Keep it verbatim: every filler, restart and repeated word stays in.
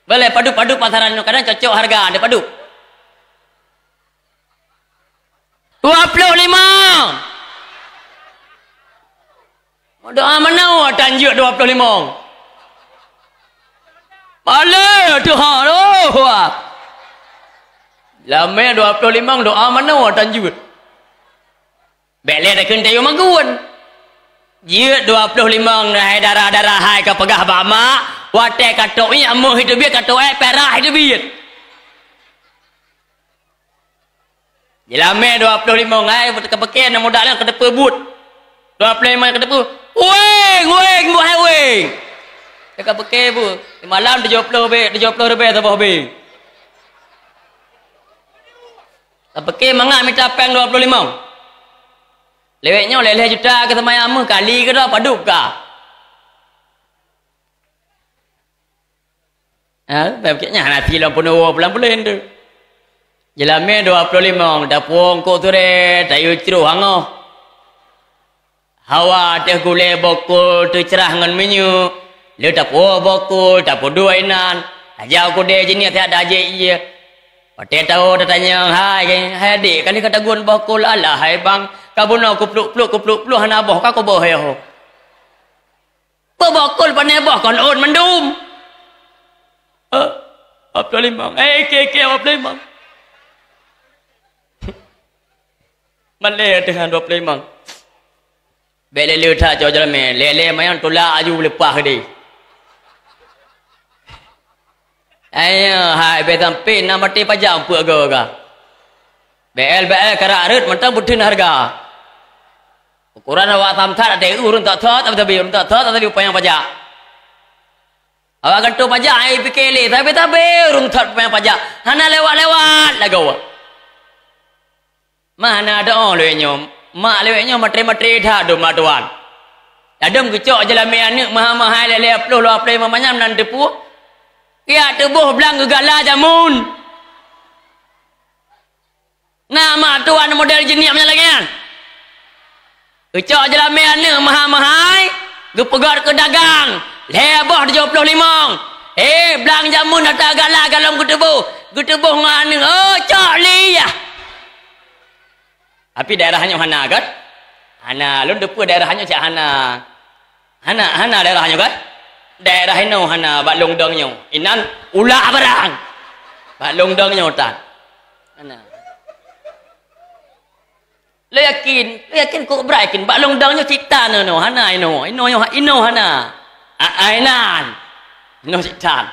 Boleh padub-padub pasaran nyoe, kadang cocok harga, ada padub. Dua puluh lima. Doa manoe tan jeuet dua puluh lima. Pale Tuhan, oh, wah. Lamé dua puluh lima doa manoe tan jeuet. Bék lé takheun tayue magun. Jeuet dua puluh lima hai dara-dara hai ka peugah bak mak, watée ka tok ié amoh itu biet ka tok ék perak itu biet. Jeulamé dua puluh lima ngai, ka peuke na muda lé ka teupeu buet. Dua puluh lima ka teupeu, "Weng, weng, buet hai weng." Ka peuke bu, malam tujoh puluh be, tujoh puluh ribée saboh be. Ka peuke mangat mita péng dua puluh lima. Lewat nyoe lhée-lhée juta ke seumaya meuh kali ke dua padub ka. Ha, bak nyan hana silom peunoh pulang-pulang tu. Jeulamé dua puluh lima, tapuong kok sure, tayue cruh angoh. Hawa teuh gulée bokol teucrah ngon minyeuk, le tapuoh bokol, tapeuduek inan, tajak u keudè jinih siat tajak ié. Watée tawoe tatanyong, "Hai, hai adék, kali ka tagun bokol?" "Alah hai bang, ka bunoe kupluk-pluk, kupluk-pluk hana boh, ka kuboh yoh." Bobokol pané boh kon ôn mandum. Eh, dua puluh lima. Eh, ike, ike, dua puluh lima. Malée teuh dua puluh lima. Bék lé-lé that cok jalan mé. Lé-lé manyang tulak aju leupah deh. Ayo, hai, bék sampai na maté pajak peuet goe ka. B L, B L karak rot mantong beuteun hareuga. Ukuran awak samsat ada ureuëng tak that, tapi ureuëng tak that, tapi upaya pajak. Awak gantung pajak, ai pike lé, tapi-tapi ureuëng that upaya pajak. Hana lewat-lewat lagoe. Mana ada oh lewat nyoe. Mak lewat nyoe matre-matre that dum mak tuan. Dadum geucok jeulamé aneuëk maha-maha lé-lé ploh lua ploh lima manyam nan teupeu. Kiak teuboh blang geugala jamun. Na mak tuan model jeuet nyan lagée nyan. Geucok jeulamé aneuëk maha-mahai, geupeugét keu dagang, lhée boh tujoh ploh limong. Eh, blang jamun ata gala galom geuteuboh, geuteuboh ngon aneuëk, oh, cok liyah. Tapi daerah nyoe hana kan? Hana, lôn teupeu daerah nyoe cak hana. Hana, hana daerah nyoe kan? Daerah inoe hana bak lôn dong nyoe. Inan ulak barang. Bak lôn dong nyoe tan. Hana. Lôn yakin, lôn yakin kok brat yakin bak lôn dong nyoe cit tan inoe, hana inoe. Inoe nyoe, inoe hana. A, a, inan. Inoe cit tan.